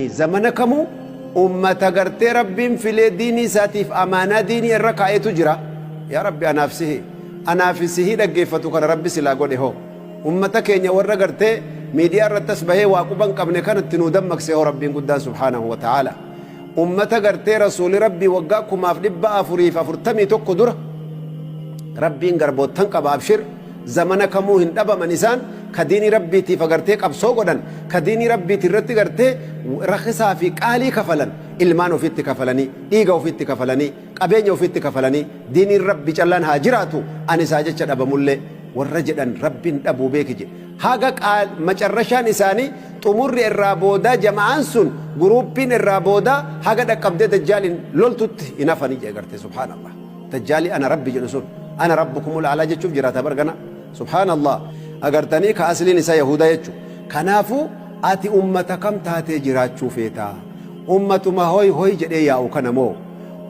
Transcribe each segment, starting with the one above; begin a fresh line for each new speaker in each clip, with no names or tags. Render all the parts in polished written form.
Zamana kamuu ummata gartee Rabbiin filee diinii isaatiif amaanaa diinii irra kaa'etu jira. Yaa Rabbi, anaaf sihi, anaafi sihii dhaggeeffatu kana Rabbi silaa godhe hoo? Ummata keenya warra gartee miidiyaa irratti as bahee waa quba hin qabne kanatti nuu dammaqse hoo Rabbiin guddaan subhaanahu wa ta'aala? Ummata gartee Rasuuli Rabbii waggaa 1441 dura Rabbiin garboottan qaba, abshir, zamana kamuu hin dhabaman isaan ka diinii Rabbiitiif agartee qabsoo godhan, ka diinii Rabbiiti irratti gartee rakisaa fi qaalii kafalan, ilmaan ofiitti kafalanii, dhiiga ofiitti kafalanii, qabeenya ofiitti kafalanii, diiniin Rabbi callaan haa jiraatu, ani isaa jecha dhabamullee warra jedhan Rabbiin dhabuu beeki jedhe. Haga qaal macarrashaan isaanii xumurri irraa boodaa jama'aan sun, guruuppiin irraa boodaa haga dhaqqabdee dajjaaliin loltutti hin hafani jedhe gartee. Subhaanallah, dajjaalii ana Rabbi jedhu sun ana rabbukumul a'laa jechuuf jiraata bar gana. Subhaanallah, agartanii ka asliin isaa yahudaa jechu. Kanaafuu ati ummata kam taatee jiraachuu feetaa? Ummatuma hoy hoy jedhee yaa'u kana moo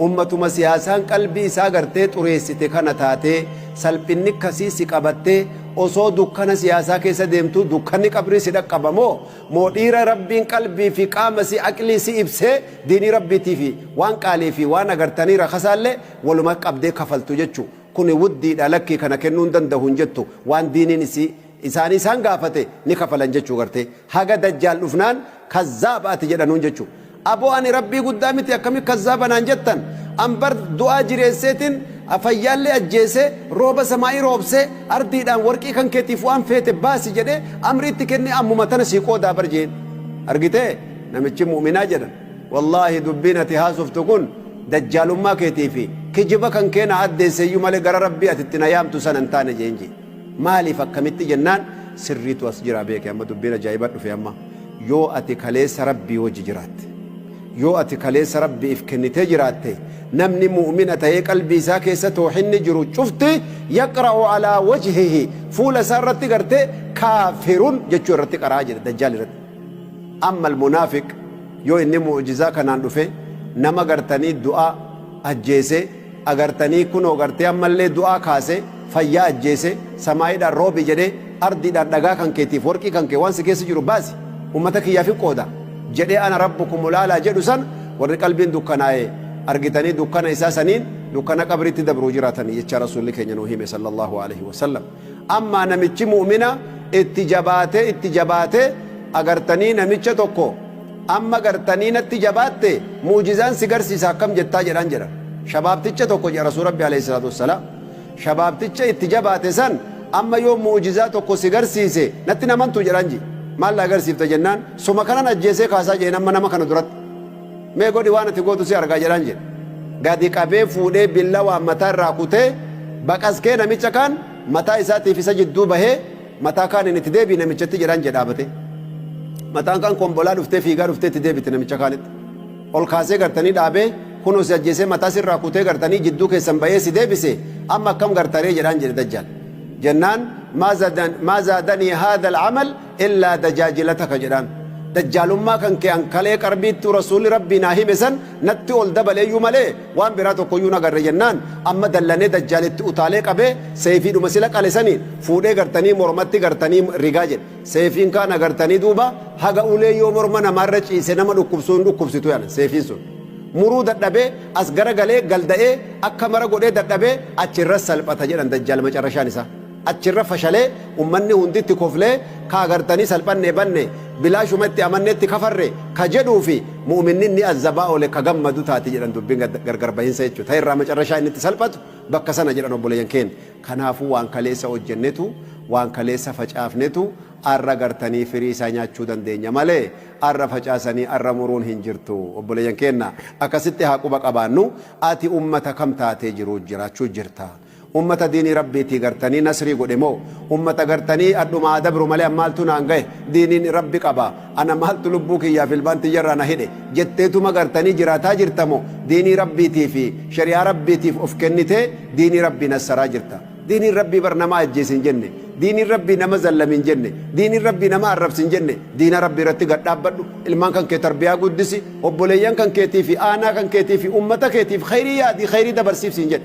ummatuma siyaasaan qalbii isaa gartee xureessite kana taatee, salphinni akkasii si qabattee osoo dukkana siyaasaa keessa deemtuu dukkanni qabrii si dhaqqaba moo, moo dhiira Rabbiin qalbii fi qaama si aqlii si ibsee diinii Rabbiitii fi waan qaalii fi waan agartanii rakasaallee waluma qabdee kafaltu jechu? Kuni wuddiidha, lakkii kana kennuu hin dandahu hin jettu, waan diiniin isii isaanii isaan gaafate ni kafalan jechuu gartee. Haga dajjaal dhufnaan kazzaaba ati jedhanuun jechuu. Aboo, ani Rabbii guddaa miti, akkami kazzaaba naan jettan? An bar du'aa jireesseetiin, fayyaallee ajjeesee, rooba samaa'ii roobsee, ardiidhaan warqii kan keetiif waan feete baasi jedhee amrii itti kennee ammuma tana sii qoodaa bar jeen. Argitee, namichi mu'minaa jedhan, wallaahi dubbiin ati haasoftu kun dajjaalummaa keetii fi kijiba kan kee na addeesseyyuu malee gara Rabbii ati itti na yaamtu sana hin taane jeen jee. Maaliif, akkamitti jennaan, sirriitu as jira beeke. Amma dubbiin ajaa'iba dhufe. Amma yoo ati kaleessa Rabbii wajji jiraatte, yoo ati kaleessa Rabbii if kennitee jiraatte, namni mu'mina ta'ee qalbii isaa keessa toohinni jiru cufti yaqra'u alaa wajhihi, fuula isaa irratti gartee kaafirun jechuu irratti qara'aa jedhe dajjaal irratti. Amma almunaafiq yoo inni mu'jizaa kanaan dhufe nama gartanii du'aa ajjeese agartanii, kunoo gartee ammallee du'aa kaase, fayyaa ajjeese, samaayiidhaan roobi jedhee, ardiidhaan dhagaa kan keetiif warqii kan kee waan si keessa jiru baasi ummata kiyyaaf hin qooda jedhee ana rabbukumul a'laa jedhu san, warri qalbiin dukkanaa'e argitanii dukkana isaa saniin dukkana qabriitti dabruu jiraatanii jecha Rasuulli keenya nuu hime sallallahu alaihi wasallam. Ammaa namichi mu'mina itti jabaatee itti jabaatee agartanii namicha tokko amma gartanii natti jabaatte, mu'jizaan si garsiisa, akkam jettaa jedhaan jedhan. Shabaabticha tokko jedha Rasuul Rabbi alayhi salaatu wassalaam. Shabaabticha itti jabaate san amma yoo mu'jizaa tokko si garsiise natti hin amantuu jedhaan ji. Maal na agarsiifta jennaan, suma kanan ajjeesee kaasaa jeen, amma nama kana duratti. Mee godhi, waan ati gootu si argaa jedhaan jedhe. Gadi qabee fuudhee billawaan mataa irraa kutee baqaskee namicha kaan mataa isaatiif isa jidduu bahee mataa kaaniin itti deebi'i namichatti jedhaan jedhe dhaabate. Mataan kaan kombolaa dhuftee fiigaa dhuftee itti deebite namicha kaanitti. Ol kaasee gartanii dhaabee, kunoo si ajjeesee mataa sirraa kutee gartanii jidduu keessan bahee si deebise, amma akkam gartaree jedhaan jedhe dajjaal. Jennaan maa zaadanii haadha al-amal illaa dajaajilataka jedhaan. Dajjaalummaa kan kee an kalee qarbiittuu Rasuulli Rabbii naa hime san natti ol dabaleeyyuu malee waan biraa tokkoyyuu hin agarre jennaan, amma dallanee dajjaal itti utaalee qabee seeyfiidhuma sila qale saniin fuudhee gartanii mormatti gartanii rigaa jedhe. Seeyfiin kaan agartanii duuba haga ulee yoo morma namaarra ciise nama dhukkubsuu hin dhukkubsitu jedhan seeyfiin sun. Muruu dadhabee as garagalee galda'ee akka mara godhee dadhabee achirra salphata jedhan dajjaal macarrashaan isaa. Achirra fashalee ummanni hundi itti koflee ka agartanii salphannee banne, bilaashuma itti amannee itti kafarre ka jedhuu fi mu'minni inni azzabaa oole ka gammadu taati jedhan dubbiin gargar bahinsa jechuudha. Ta irraa macarrashaa inni itti salphatu bakka sana jedhan obboleeyyan keenya. Kanaafuu waan kaleessa hojjennetu, waan kaleessa facaafnetu arra gartanii firii isaa nyaachuu dandeenya malee arra facaasanii arra muruun hin jirtu. Obboleeyyan keenya, akkasitti haa quba qabaannu. Ati ummata kam taatee jiruu jiraachuu jirta? Ummata diinii Rabbiitii gartanii nasrii godhe moo ummata gartanii adhuma haa dabru malee an maaltu naan gahe, diiniin Rabbi qaba, ana maaltu lubbuu kiyyaaf ilmaan tiyyarraa na hidhe jetteetuma gartanii jiraataa jirta moo diinii Rabbiitii fi shari'aa Rabbiitiif of kennitee diinii Rabbii nassaraa jirta? Diiniin Rabbii bar nama ajjeesi hin jenne, diiniin Rabbii nama zallami hin jenne, diiniin Rabbii nama arrabsi hin jenne. Diina Rabbii irratti gad dhaabbadhu, ilmaan kan kee tarbiyaa guddisi, obboleeyyan kan keetii fi aanaa kan keetii fi ummata keetiif khayrii yaadii khayrii dabarsiif siin jedhe.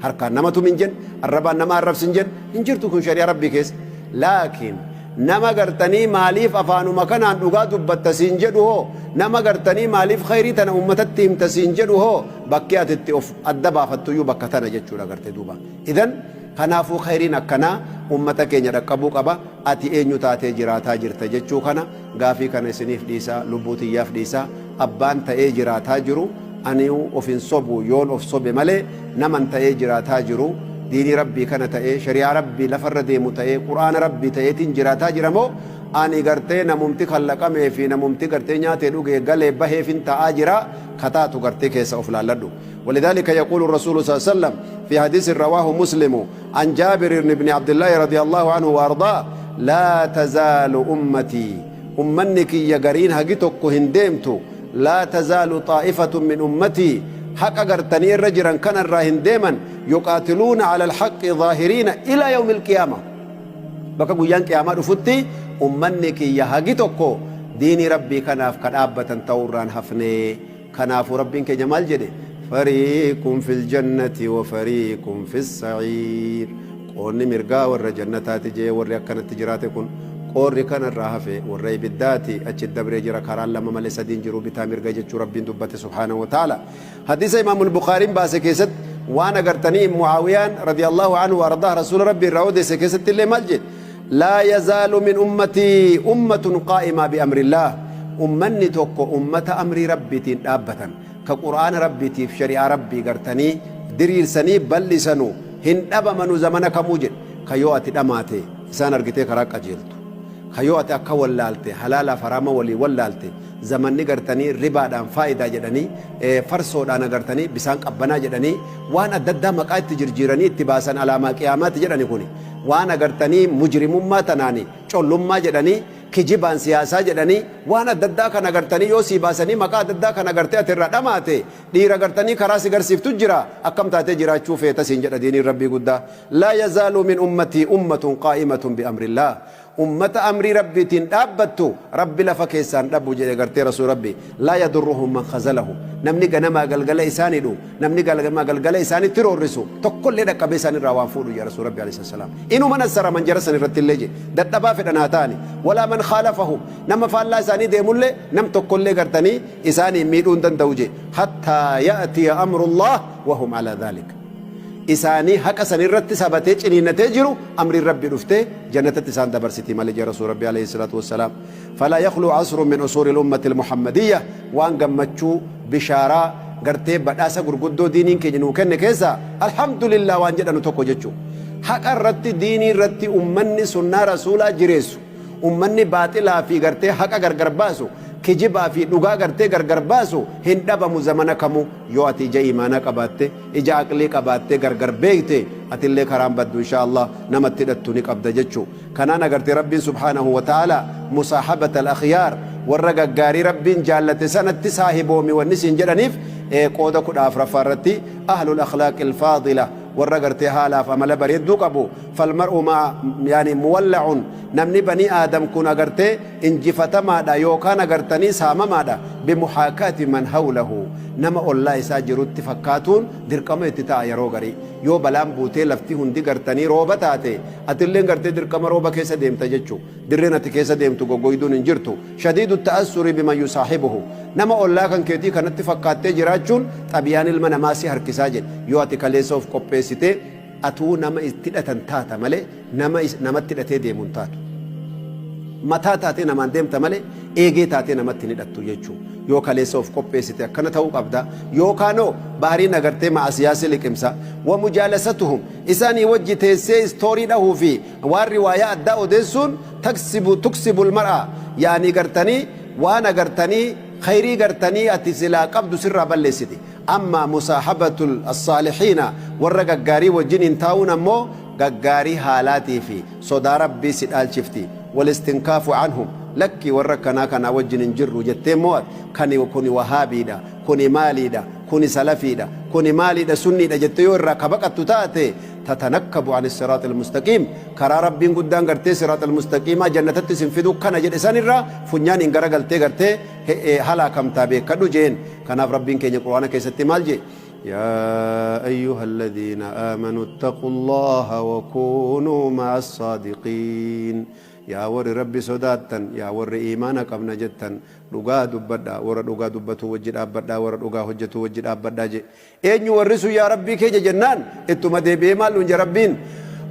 Harkaan nama tumi hin jenne, arrabaan nama arrabsi hin jenne, hin jirtu kun shari'aa Rabbii keessa. Laakiin Nama gartanii maaliif afaanuma kanaan dhugaa dubbatta siin jedhu hoo? Nama gartanii maaliif khayrii tana ummatatti himta siin jedhu hoo? Bakki ati itti of adda baafattuyyuu bakka tana jechuudha garte duuba. Idan kanaafuu khayriin akkanaa ummata keenya dhaqqabuu qaba. Ati eenyu taatee jiraataa jirta jechuu kana gaafii kana isiniif dhiisa, lubbuu tiyyaaf dhiisa. Abbaan ta'ee jiraataa jiru aniyu of hin sobu, yoon of sobe malee naman ta'ee jiraataa jiru diinii Rabbii kana ta'ee, shari'aa Rabbii lafarra deemu ta'ee, Qur'aana Rabbii ta'eetiin jiraataa jira moo ani gartee namumti kallaqamee fi namumti gartee nyaatee dhugee galee baheefin ta'aa jira ka taatu gartee keessa of laalladhu. Walidhaalika yaquulu rasuulu sallallaahu aleyhi wa sallam fi hadiisin rawaahu muslimu an jaabir ibni abdillaahi radiyallaahu anhu wa ardaah laa tazaalu ummatii ummanni kiyya gariin hagi tokko hin deemtu Laa tazaalu xaa'ifatun min ummatii haqa gartanii irra jiran kana irraa hin deeman yuqaatiluuna alal haqqi zaahiriina ilaa yawmil qiyaama bakka guyyaan qiyaamaa dhufutti ummanni kiyya hagi tokko diinii Rabbii kanaaf ka dhaabbatan ta'uu irraan hafne. Kanaafuu Rabbiin keenya maal jedhe? Fariiqun fil jannati wa fariiqun fis sa'iir. Qoonni mirgaa warra jannataati je'ee warri akkanatti jiraate kun qoorri kana irraa hafe warra ibiddaati achi dabree jira karaan lama malee sadiin jiru bitaa mirga jechuu Rabbiin dubbate subhaanahu wa ta'ala. Hadiisa Imaamul Bukhaariin baase keessatti waan agartanii Mu'aawiyaan radiyallahu anhu wa ardaah Rasuula Rabbii irraa odeesse keessatti illee maal jedhe? Laa yazaalu min ummatii ummatun qaa'imaa bi amrillaah. Ummanni tokko ummata amrii Rabbiitiin dhaabbatan ka Qur'aana Rabbiitiif shari'aa Rabbii gartanii diriirsanii bal'isanu hin dhabamanu zamana kamuu jedhe. Ka yoo ati dhamaate isaan argitee karaa qajeeltu. Ka yoo ati akka wallaalte halaalaaf haraama walii wallaalte zamanni gartanii ribaadhaan faayidaa jedhanii farsoodhaan agartanii bisaan qabbanaa jedhanii waan adda addaa maqaa itti jirjiiranii itti baasan alaamaa qiyaamaati jedhani kuni waan agartanii mujrimummaa tanaani collummaa jedhanii kijibaan siyaasaa jedhanii waan adda addaa kan agartanii yoo sii baasanii maqaa adda addaa kan agartee ati irraa dhamaate dhiira gartanii karaa si garsiiftu jira akkam taatee jiraachuu feeta siin jedha diiniin Rabbii guddaa. Laa yazaalu min ummatii ummatun qaa'imatun bi amrillaah. Ummata amrii Rabbiitiin dhaabbattu Rabbi lafa keessaa hin dhabu jedhe gartee Rasuul Rabbi. Laa yadurruhum man khazalahum. Namni ganamaa galgala isaan hidhu, namni ganamaa galgala isaanitti roorrisu tokkollee dhaqqabee isaan irraa waan fuudhu jedhe Rasuul Rabbi alayhi salaam. Inuma nassaraman jara san irratti illee jedhe. Dadhabaa fedhan haa ta'ani. Walaa man khaalafahum. Nama faallaa isaanii deemullee nam tokkollee gartanii isaaniin miidhuu hin danda'u jedhe. Hattaa ya'tiya amrullah wahum alaa dhaalik. Isaanii haqa san irratti sabatee ciniinnatee jiru amriin Rabbii dhuftee jannatatti isaan dabarsiti malee jedhe Rasuul Rabbii alayhi salaatu wassalaam. Falaa yakhluu asrun min usuuril ummatil Muhammadiyya waan gammachuu, bishaaraa, gartee badhaasa gurguddoo diiniin keenya nuu kenne keessaa alhamdulillah waan jedhanu tokko jechuu. Haqa irratti diinii irratti ummanni sunnaa Rasuulaa jireessu Ummanni baaxilaa fi gartee haqa gargar baasu, kijibaa fi dhugaa gartee gargar baasu hin dhabamu zamana kamuu. Yoo ati ija iimaanaa qabaatte, ija aqlii qabaattee gargar beekte, atillee karaan baddu inshaa Allah nama itti hidhattu ni qabda jechu. Kanaan agartee Rabbiin subhaanahu wa ta'aalaa musaahabata al-akhyaar warra gaggaarii Rabbiin jaallate sanatti saahiboomi wanni siin jedhaniif qooda 14ffaa irratti ahlul akhlaaqil faadila warra gartee haalaaf amala bareedduu qabu falmar'u ma'a yaani muwalla'un namni banii aadam kun agartee injifatamaadha yookaan agartanii saamamaadha bimuhaakaati man hawlahu nama ollaa isaa jirutti fakkaatuun dirqama itti ta'a. Yeroo garii yoo balaan buutee lafti hundi gartanii rooba taate atilleen gartee dirqama rooba keessa deemta jechuu. Dirreen ati keessa deemtu goggoyduun hin jirtu. Shadiidu ta'assuri biman yusaahibuhu. Nama ollaa kan keetii kanatti fakkaattee jiraachuun xabi'aan ilma namaa si harkisaa jedhe. Yoo ati kaleessa of qopheessitee atuu nama itti hidhatan taata malee nama namatti hidhatee deemu hin taatu. Mataa taatee namaan deemta malee eegee taatee namatti hin hidhattu jechuu. Yoo kaleessa of qopheessite akkana ta'uu qabda. Yookaanoo bahriin agartee ma'asiyaa si liqimsa. Wa mujaalasatuhum. Isaanii wajji teessee istoorii dhahuu fi Waan riwaayaa addaa odeessuun taksibu tuksibul mar'a yaanii gartanii waan agartanii khayrii gartanii ati silaa qabdu sirraa balleessiti. Ammaa musaahabatul assaalihiina warra gaggaarii wajjiniin taa'uun ammoo gaggaarii haalaatii fi sodaa Rabbii si dhaalchifti. Walistinkaafu anhum lakkii warra akkanaa kanaa wajjin hin jirru jettee immoo ati kani kuni wahaabiidha kuni maaliidha kuni salafiidha kuni maaliidha sunniidha jettee yoo irraa ka baqattu taate tatanakkabu ani siraaxil mustaqiim karaa Rabbiin guddaan gartee siraaxil mustaqiimaa jannatatti isin fiduu kana jedhe san irraa funyaaniin gara galtee gartee halaakamtaa beekkadhu jeen. Kanaaf Rabbiin keenya Qur'aana keessatti maal jee? Yaa ayyuha alladhiina aamanu ittaqullaha wa kuunuu ma'a saadiqiin. Yaa warri Rabbi sodaattan, yaa warri iimaana qabna jettan, dhugaa dubbadhaa, warra dhugaa dubbatuu wajji dhaabbadhaa, warra dhugaa hojjatuu wajji dhaabbadhaa je'e. Eenyu warri sun yaa Rabbii keenya jennaan, ittuma deebi'ee maal nuun jedhe Rabbiin?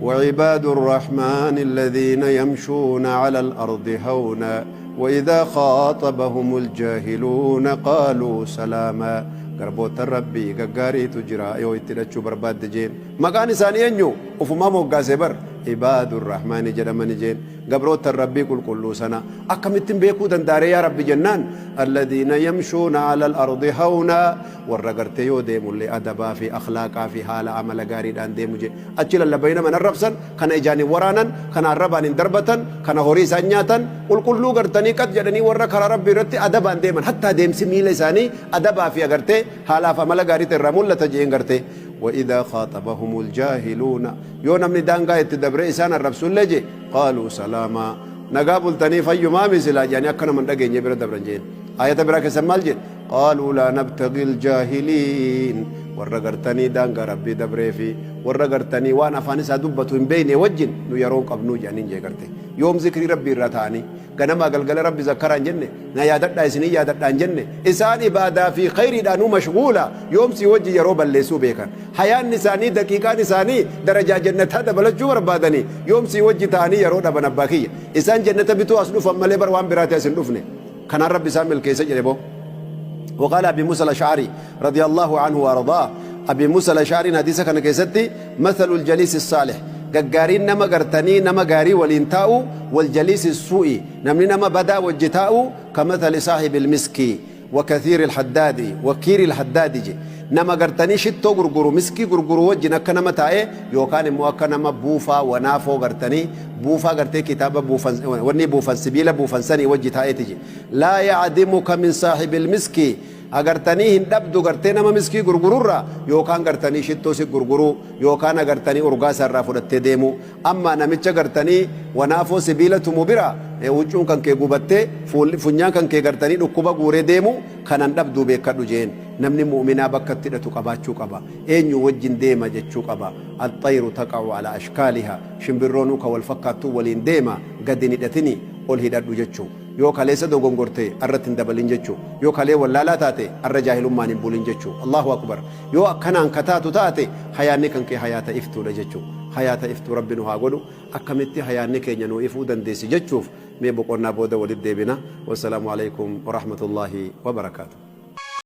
وعباد الرحمن الذين يمشون على الأرض هونا وإذا خاطبهم الجاهلون قالوا سلاما. Garboottan Rabbii gaggaariitu jira yoo itti hidhachuu barbaadde jeen. Maqaan isaanii eenyu? Ufumaa moggaase bar. Ibaadur Rahmaani jedhamani jeen. Gabroottan Rabbii qulqulluu sana akkamittin beekuu danda'aree yaa Rabbi jennaan, Alladiina yamshuuna alal ardi hawnaa, warra gartee yoo deemullee adabaa fi akhlaaqaa fi haala amala gaariidhaan deemu jee. Achi lallabanii nama hin arrabsan, kana ijaan hin waraanan, kana arrabaan hin darbatan, kana horii isaan nyaatan, qulqulluu gartanii qax jedhanii warra karaa Rabbii irratti adabaan deeman. Hattaa deemsi miila isaanii adabaa fi agartee haalaaf amala gaarii ta'e irraa mul'ata jeen gartee. Wa idhaa khaaxabahumul jaahiluuna, yoo namni daangaa itti dabree isaan arrabsullee je, qaaluu salaamaa, nagaa bultanii fayyumaami silaa jedhanii akka nama hin dhageenye bira dabran jeen. Aayata biraa keessan maal jedhe? Qaaluu laa nabtagil jaahiliin, warra gartanii daangaa Rabbii dabree fi warra gartanii waan afaan isaa dubbatu hin beekne wajjin nu yeroo hin qabnuu jedhaniin jee garte. Yoom zikrii Rabbii irraa ta'anii ganamaa galgala Rabbi zakkaraa hin jenne, na yaadadhaa isinii yaadadhaa hin jenne. Isaan ibaadaa fi khayriidhaanuu mashghuula, yoom sii wajji yeroo balleessuu beekan. Hayaanni isaanii, daqiiqaan isaanii darajaa jannataa dabalachuu barbaadanii yoom sii wajji ta'anii yeroo dhaban abbaa kiyya. Isaan jannata bituu as dhufan malee bar waan biraati as hin dhufne. Kanaan Rabbi isaan milkeesse jedhe boo. وقال أبي موسى الأشعري رضي الله عنه وأرضاه، أبي موسى الأشعري حديث كان كيستي، مثل الجليس الصالح، gaggaariin nama gartanii nama gaarii waliin taa'u، والجليس السوء، namni nama badaa wajji taa'u، كمثل صاحب المسك وكثير الحداد وكير الحداد je. Nama gartanii shittoo gurguru, miskii gurguru wajjin akka nama taa'e, yookaan immoo akka nama buufaa wanaafoo gartanii buufaa gartee kitaaba buufan, wanni buufan, sibiila buufan sanii wajji taa'eeti je. لا يعدمك من صاحب المسك, agartanii hin dhabdu gartee nama miskii gurgururraa, yookaan gartanii shittoo si gurguruu, yookaan agartanii urgaa isaarraa fudhattee deemuu. Amma namicha gartanii wanaafoo sibiila tumu bira huccuun kan kee gubattee, funyaan kan kee gartanii dhukkuba guuree deemu kanan dhabduu beekadhu jeen. Namni mu'minaa bakka itti hidhatu qabaachuu qaba, eenyu wajjin deema jechuu qaba. الطير تقع على أشكالها, shimbirroonuu ka wal fakkaattuu waliin deema. Gadi hin hidhatini, ol hidhadhu jechuu. Yoo kaleessa dogongorte arratti hin dabalin jechuu. Yoo kalee wallaalaa taate arra jaahilummaan hin bulin jechuu. Allahu akbar! Yoo akkanaan ka taatu taate, hayaanni kan kee hayaata iftuudha jechuu. Hayaata iftuu Rabbi nu haa godhu. Akkamitti hayaanni keenya nu ifuu dandeessi jechuuf, mee boqonnaa booda walitti deebina. Wassalaamu alaikum warahmatullaahi wabarakaatu.